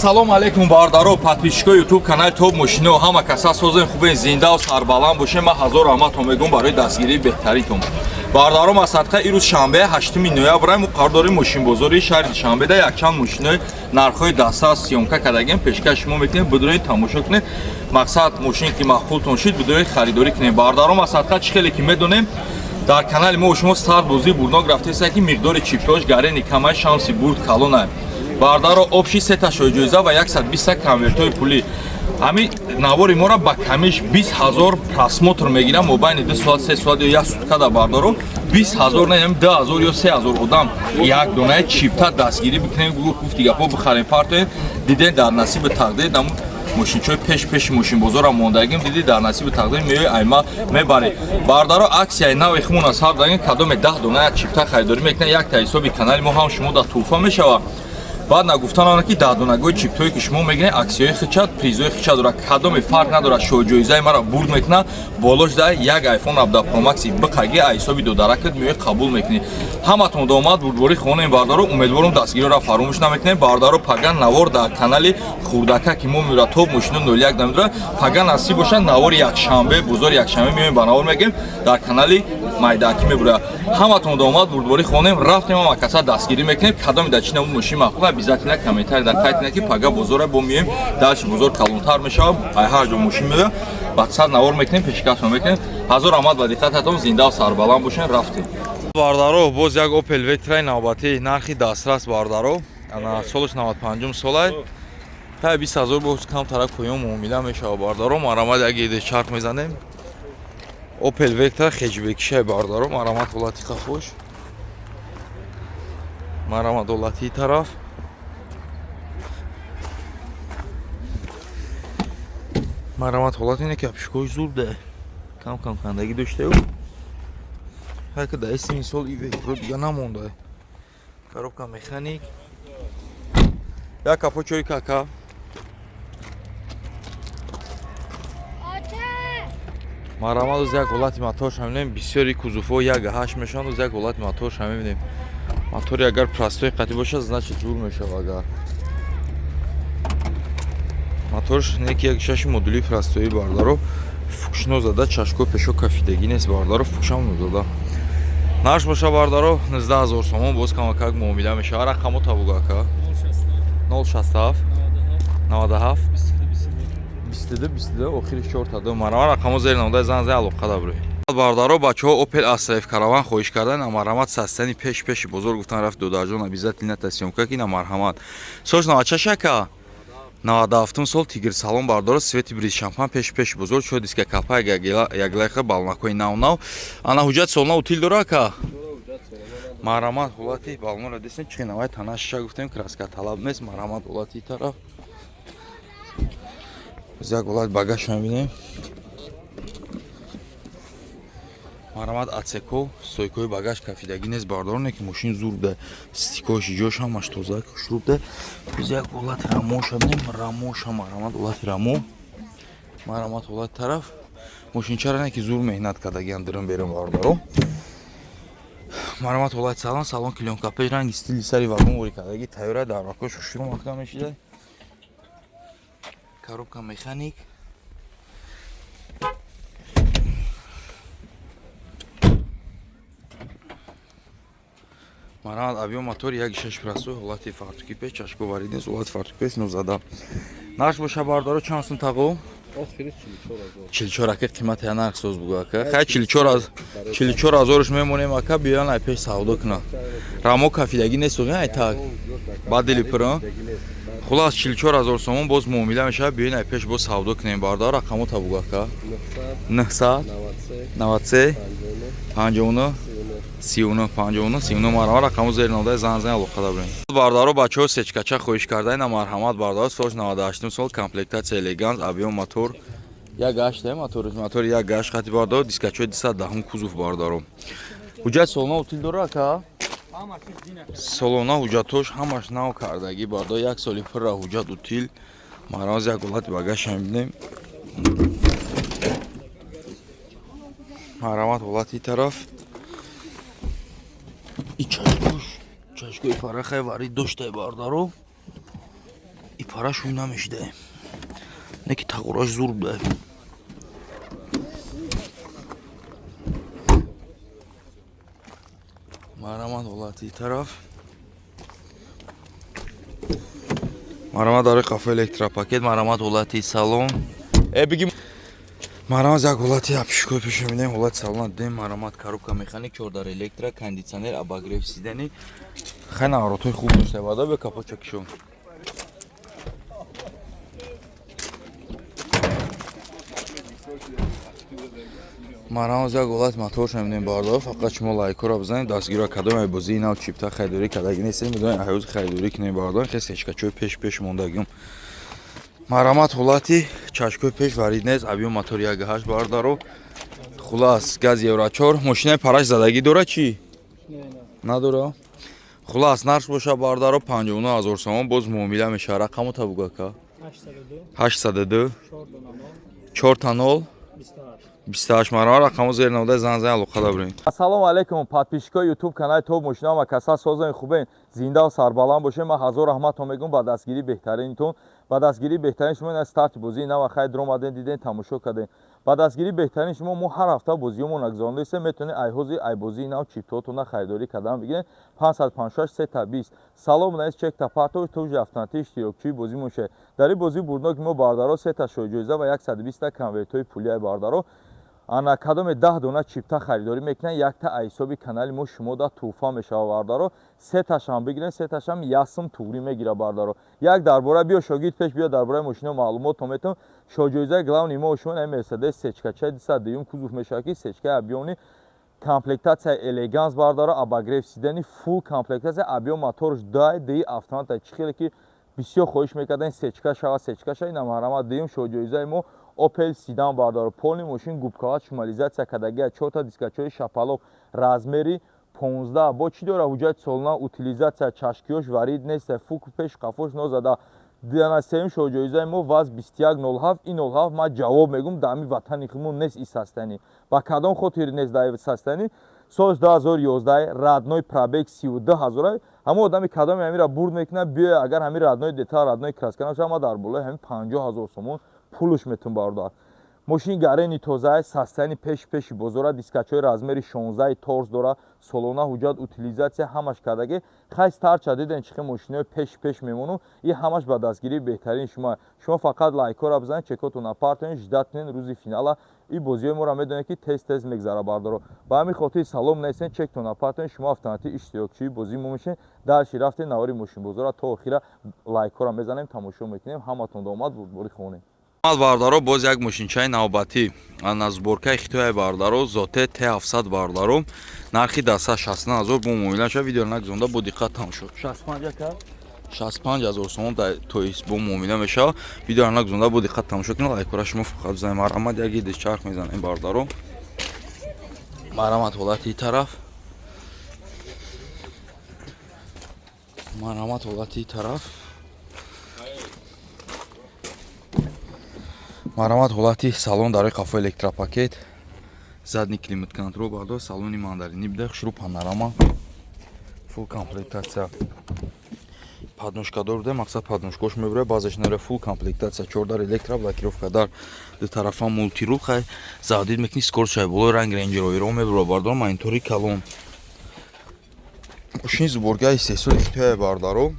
Ассалому алайкум бардаро, подписчикои YouTube канали Топ Мошино, ҳама каса созен хубен, зинда ва сарбаланд бошен. Ман ҳазор раҳматон мегӯм барои дастгирии беҳтаринтон. Бардаро, масадқа ирӯз шанбе 8 ноябр мо қарор дорем мошинбозори шаҳри Душанбеда якчанд мошинои нархҳои дастас съёмка кардагем, пешкаш шумо мекунем, бидуред тамошо кунед. Мақсад мошин ки маъқултон шуд, бидуред харидорӣ кунед. Бардаро, масадқа чӣ хеле ки медонем, дар канали мо шумо сар бозии бурднок рафтеста ки миқдори чиптош гарени камай шанси бурд калона. Бардаро, общий сета шоҳиҷоиза ва 120 конвертҳои пулӣ. Ҳамин навори моро ба камиш 20 ҳазор просмотр мегирам мобайни 2 соат, 3 соат ё як сутка. Да бардаро, 20 ҳазор не, 2 ҳазор ё 3 ҳазор одам як донаи чипта дастгирӣ бикунем, гуфти гапо бихарем, партоем. Дидем, дар насиби тақдир намуд мошинчои пеш пеши мошинбозорам мондагим, диди, дар насиби тақдир меои айма мебарӣ. Бардаро, аксияи нави хумона сар дагим, кадоме 10 дона як чипта харидорӣ мекунад, якта ҳисоби канали мо ҳам шумо дар тӯҳфа мешавад. Баъд нагуфтан она ки даҳдонагои чиптое ки шумо мегиред, аксияҳои хичат, призои хичат дорад. Кадоме фарқ надорад, шоҳҷоизаи мара бурд мекунад, болош да як iPhone 17 Pro Max биқаги ҳисоби додаракат меои қабул мекунӣ. Ҳаматон домад бурдборӣ хонем. Бардаро, умедворум дастгириро фаромӯш намекунем. Бардаро, пага навор дар канали хурдака ки мо меёра Топ Мошино 01 намедора. Пага насиб бошад, навори якшанбе, бозори якшанбе меоем, ба навор мегем, дар канали майдаакӣ мебурад. Ҳаматон домад бурдборӣ хонем. Рафтем, ҳама каса дастгирӣ мекунем. Кадоме дар чи намуд мошин маъқул, обязательно комментарий дар қайд кунед, ки пага бозора бо меоем, дальше бозор калонтар мешавад, ай ҳар ҷо мошин меояд, бақсад навор мекунем, пешкашон мекунем. Ҳазор раҳмат ба диққататон, зинда сарбаланд бошен. Рафтем, бардаро. Боз як Opel Vectra навбатӣ, нархи дастрас, бардаро. Ана солаш 95 солай, та 20 ҳазор боз камтара поён муомила мешавад. Бардаро, марамад, як иде чарх мезанем. Opel Vectra хеҷбекишай, бардаро, марамат, ҳолати қафош, марамат, ҳолати тараф. Марамат, ҳолат ине ки апшикош зур да кам кам кандагӣ доштаю. Ҳайка да эси мисол и Vectra дига намонда. Коробка механик, як капо чой кака. Марамад, оз як ҳолати моторша мебинем. Бисёри кузовҳо як ҳашт мешаванд. Оз як ҳолати моторша мебинем. Мотори агар простой қатӣ бошад, значит зур мешавад. Агар моторш неки як шаши модули простои, бардаро, фукшно зада, чашко пешо кафидагӣ нест, бардаро, фукшам зада. Нарш боша, бардаро, 19 ҳазор сомон, боз камакак муомила мешавад. Рақамо табугака 067 97 22 22, охири 4 ду. Марама, рақамо зери намуда, зан зан алоқа дабрӯй. Бардаро, бачаҳо Opel Astra F Caravan хоҳиш кардан. Марҳамат, састани пеш пеши бозор гуфтан, рафт додарҷон, обязательно та съёмка кина. Марҳамат, сош 96 ака, 97 сол, тигр салон, бардора, свети бриз шампан, пеш пеши бозор, чо диска капа, яглайха, балонакҳои нав нав. Ана ҳуҷҷат солна утил дора, ака. Марҳамат, ҳолати балонро дисен, чи навай тана шиша гуфтем, краска талаб нест. Марҳамат, ҳолати тараф. Як ҳолат багаж мебинем. Марҳамат, ацеко, стойкои багаж кафидагӣ нест, бардороне ки мошин зур буда, стикош ҷош ҳамаш тоза, хушрӯ буда. Боз як ҳолати рамоша бинем, рамоша. Марҳамат, ҳолати рамо. Марҳамат, ҳолати тараф. Мошинчара не ки зур меҳнат кардагиан дирим берим, бардаро. Марҳамат, ҳолати салон. Салон клёнкапеш, ранги стили сари вагон ворид кардагӣ, тайёра, дарвакош хушрӯ маҳкам мешида. Коробка механик. Марҳамат, авио мотор як шаш простой, ҳолати фартуки пеш чашко варид нест, ҳолати фартуки пеш нозада. Нарх боша, бардаро, чанд сум тағо? 44 ака, қимати я нарх соз бугу, ака. Хай, 44 ҳазорш мемонем, ака, биён ай пеш савдо куна. Рамо кафидагӣ нест, ай так ба дили пир. Хулас, 44 ҳазор сомон, боз муомила мешавад. Биён ай пеш боз савдо кунем. Бардар, рақамо табугу, ака. 993 59 39 59 39. Марҳамат, рақамо зери номдаи, зан зан алоқа дабрем. Бардаро, бачаҳо сечкача хоҳиш карда. Ина марҳамат, бардаро, солш 98 сол, комплектатсия элеганс, объем мотор як гашт, мотор, мотор як гашт хати, бардаро, дискачои 210 кузов, бардаро. Ҳуҷҷат солона утил дора, ака? Солона ҳуҷҷатош ҳамаш нав кардагӣ, бардаро, як соли пурра ҳуҷҷат утил. Марҳамат, як ҳолати багажа мебинем. Марҳамат, ҳолати тараф. И чашкош, чашкои фарахай варид доштай, бардаро. И Параш ҳуй намешида, не ки тағораш зур буда. Марҳамат, ҳолати тараф. Марҳамат, дарои қафо электропакет. Марҳамат, ҳолати салон. Э, биги, марҳамат, як ҳолати обшивкои пеша мебинем, ҳолати салон дидем. Марҳамат, коробка механик, чордар электро, кондитсионер, обогрев сидений. Хай, наворотҳои хуб дошта бада бе капоча кишо. Марҳамат, як ҳолати моторша мебинем, бардор. Фақат шумо лайкҳоро бизанед, дастгиро. Кадом ай бозии нав чипта харидорӣ кардаги нестем, медонед, ҳаюз харидорӣ кунем, бардор. Хе сечкачои пеш пеш мондагим. Марҳамат, ҳолати чашкои пеш варид нест, объём мотор 1,8, бардаро. Хулас, газ евро 4. Мошинаи параш задагӣ дора чӣ надора? Хулас, нарх боша, бардаро, 59 000 сомон, боз муомила мешава. Рақамо табугака: 802 4 0 28. Марҳамат, рақамо зери навода, зан зан, алоқа дабрем. Ассалому алайкум, подписчикои YouTube канали Топ Мошина ва каса созани хубен, зинда ва сарбаланд бошед. Ман ҳазор раҳматон мегӯм ба дастгирии беҳтаринтон, ба дастгирии беҳтарин шумо. Ина старти бозии нава хайр омаден, диден, тамошо кардем. Ба дастгирии беҳтарин шумо мо ҳар ҳафта бозиёмон нагузарондаистем. Метавонед айҳози айбозии нав чиптоотона харидорӣ кардан бигиред. 556 сета 20. Салом наис, чекта партов тожи автоматӣ иштирокчии бозӣ мошед. Дар ин бозии бурдноки мо, бардаро, сета шоҳҷоиза ва 120 конвертҳои пулии бардаро. Ана кадоме 10 дона чипта харидорӣ мекунанд, якта айҳисоби канали мо шумо да тӯҳфа мешава, бардаро. Сеташам бигирен, сеташам ясм туғрӣ мегира, бардаро. Як дар бора биё, шогирд пеш биё, дар бораи мошино маълумот метон. Шоҳҷоизаи главный мо шумо ин Мерседес сечкачаи 202 кузов мешавад, ки сечкаи объёмный, комплектация элеганс, бардаро, обогрев сидений, фулл комплектация, объём моторш дай ди автомата. Чӣ хеле ки бисёр хоҳиш мекарден, сечка шава, сечка шава. Ина, марҳамат, дуюм шоҳҷоизаи мо Опел седан, бардаро. Полный мошин губкават, шумализация кардагия, чорта дискачои шапалоқ размери 15. Бо чӣ дора? Ҳуҷҷати солона, утилизация, чашкиёш варид нест, фук пеш қафош нозада. Дана сеюм шоҳҷоизаи мо ВАЗ 2107. Ин 07 ман ҷавоб мегӯм, дар ҳамин ватани худмон нест и состояние. Ба кадом хотир нест дар состояние? Соли 2011, родной пробег 32 ҳазора. Ҳамон одами кадоме ҳамира бурд мекунад, биёя, агар ҳамин родной деталь, родной краска набошад, ман дар болои ҳамин 50 ҳазор сомон пулш метун, бародар. Мошини гарени тоза, состояние пеш пеши бозора, дискачҳои размери 16 торс дора, солона ҳуҷҷат, утилизация ҳамаш кардаги. Хай, старча диден, чихе мошинои пеш пеш мемону. И ҳамаш ба дастгирии беҳтарини шумо. Шумо фақат лайкҳоро бизанед, чекотон партоен, ждать кунед рӯзи финала. И бозиҳои моро медонед, ки тез тез мегзара, бардаро. Ба ҳамин хотир салом нестен, чектон апартоен, шумо автоматӣ иштирокчии бозии мо мешед. Дальше рафтем навори мошинбозора, то охира лайкҳоро мезанем, тамошо мекунем. Ҳаматон омад, бурдборӣ хонем. Бардаро, боз як мошинчаи навбатӣ на сборкаи хитоя, бардаро, Зотеи Т700, бардаро. Нархи даста 69 ҳазор, бо муомила шава. Видеоро нагузонда, бо диққат тамошо. 65 ака, 65 ҳазор сомон, то есть бо муомила мешава. Видеоро нагузонда, бо диққат тамошо кунед, лайкора шумо фақат бизанед. Марҳамат, як идиш чарх мезанем, бардаро. Марҳамат, ҳолати тараф. Марҳамат, ҳолати тараф. Марҳамат, ҳолати салон, дарои қафо электропакет, задний климат контроль, бардор, салони мандарини буда, хушрӯ, панорама, фулл комплектация, подножкадор буда, мақсад подножкош мебура, баъзеш нера, фулл комплектация, чордар электро, блокировка дар ду тарафа, мультирул. Хай, заводить мекунӣ, скорость шай болои, ранг рейнҷероиро мебура, бардор, монитори калон. Мошини сборкаи истеҳсоли хитоя, бардаро.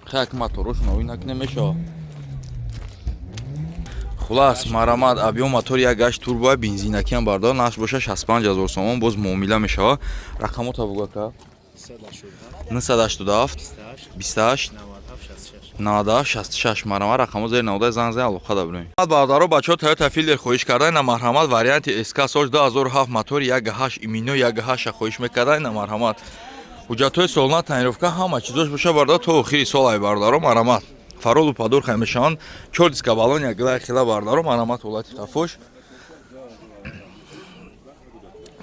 Хай, як моторош навӣ накунем, мешава. Хулас, марҳамат, объём мотор 1,8 турбо, бензинакиам, бардор. Нарх боша 65 ҳазор сомон, боз муомила мешава. Рақамота бугака: 987 28 97 66. Марҳамат, рақамо зери наводаи, занг зан, алоқа дабирем. Бардаро, бачаҳо Toyota Fielder хоҳиш кардан. На, марҳамат, варианти СК, сол 2007, мотори 1,8, имино 1,8 хоҳиш мекардан. На, марҳамат, ҳуҷҷатҳои солона, тонировка, ҳама чизош боша, бардаро, то охири сол ай, бардаро. Марҳамат, фаролу падор хай мешаванд, чор диска балон як гилай хила, бардаро. Марҳамат, ҳолати қафош.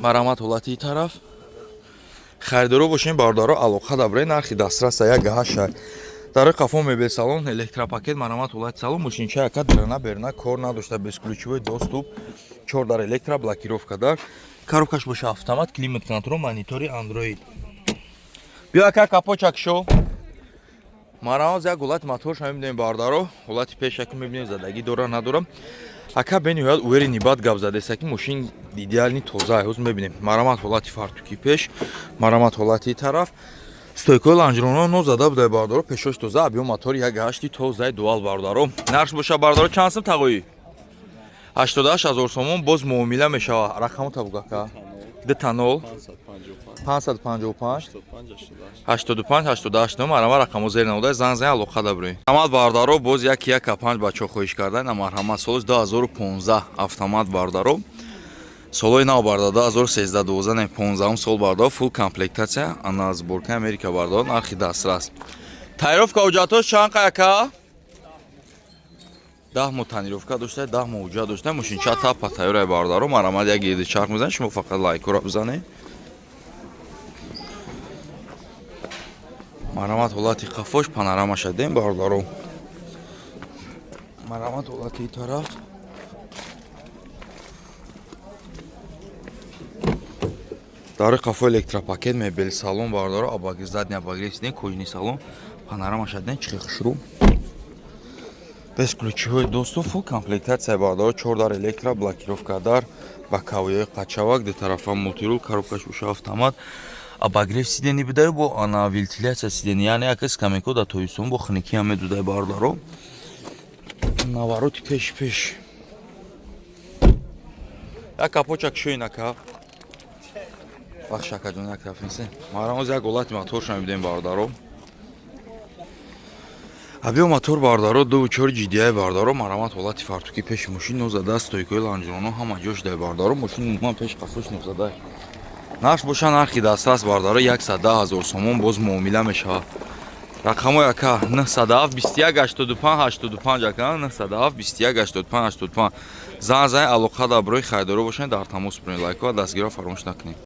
Марҳамат, ҳолати тараф. Харидоро бошем, бардаро, алоқа дабре, нархи дастраса 1,8. Дарои қафо мебел салон, электропакет. Марҳамат, ҳолати салон. Мошинча яка дирана берна кор надошта, бесключевой доступ, чор дар электро, блокировка дар, коробкаш боша автомат, климат контроль, монитори Android. Биё, ака, капочак шо. Марамоз як ҳолати моторша мебинем, бардаро. Ҳолати пешаку мебинем, задагӣ дора, надора. Ака бениҳоят уверенный бад гап задеса, ки мошин идеальный, тоза. Ҳоз мебинем. Марамат, ҳолати фартуки пеш, марамат, ҳолати тараф, стойкои лонжероно но зада будай, бардаро. Пешош тоза, объём мотори 1,8 тозаи дуал, бардаро. Нарх боша, бардаро, чанд сум, тағоӣ? 88 000 сомон, боз муомила мешава. Рақаму табугака: 00 555 85 88. Марама, рақамо зер намуда, зан зан, алоқа дабурем. Марҳамат, бардаро, боз як як панҷ бачаҳо хоҳиш кардан. Марҳамат, солиш 2015, автомат, бардаро. Солҳои нав, барда, 2013, 12 не, 15 сол, бардаро. Фулл комплектация, ана сборка Америка, бардаро. Нархи дастрас. Тонировка, ҳуҷҷатош чанд қаяка? 10 моҳ тонировка дошта, 10 моҳ ҳуҷҷат дошта. Мошинча тапа тайёрай, бардаро. Марҳамат, як гирди чарх мезанед, шумо фақат лайкора бизанед. Марҳамат, ҳолати қафош, панорама шадем, бародаро. Марҳамат, ҳолати тараф. Дари қафо электропакет, мебел, салон, бародаро. Обогрев задний, обогрев сиден, кожаный салон, панорама шадем, чихи хушрӯ, бесключевой доступ, фулл комплектация, бародаро. Чор дар электро, блокировка дар, боковой қачавак, ду тарафа мультирул, коробкаш уша автомат, обогрев сидени бидаю, бо ана вентиляция сидени, яъне яка скамейко дар тоистон бо хунукӣ ҳам медудай, бародаро. Навороти пеш пеш, як капочак шӯинака. Бахш, акаҷон, як тараф нест. Марамоз як ҳолати моторша мебинем, бародаро. Объём мотор, бародаро, 2,4 GDI, бародаро. Марамат, ҳолати фартуки пеши мошин нозада, стойкои лонжероно ҳама ҷош дай, бародаро. Мошин умуман пеш қафош нозадай. Нарх боша, нархи дастрас, бародаро, 110 000 сомон, боз муомила мешавад. Рақамҳои ака: 907 21 85 85. Ака, 907 21 85 85. Зан зан, алоқа дар барои харидоро бошед, дар тамос биред. Лайко ва дастгиро фаромӯш накунед.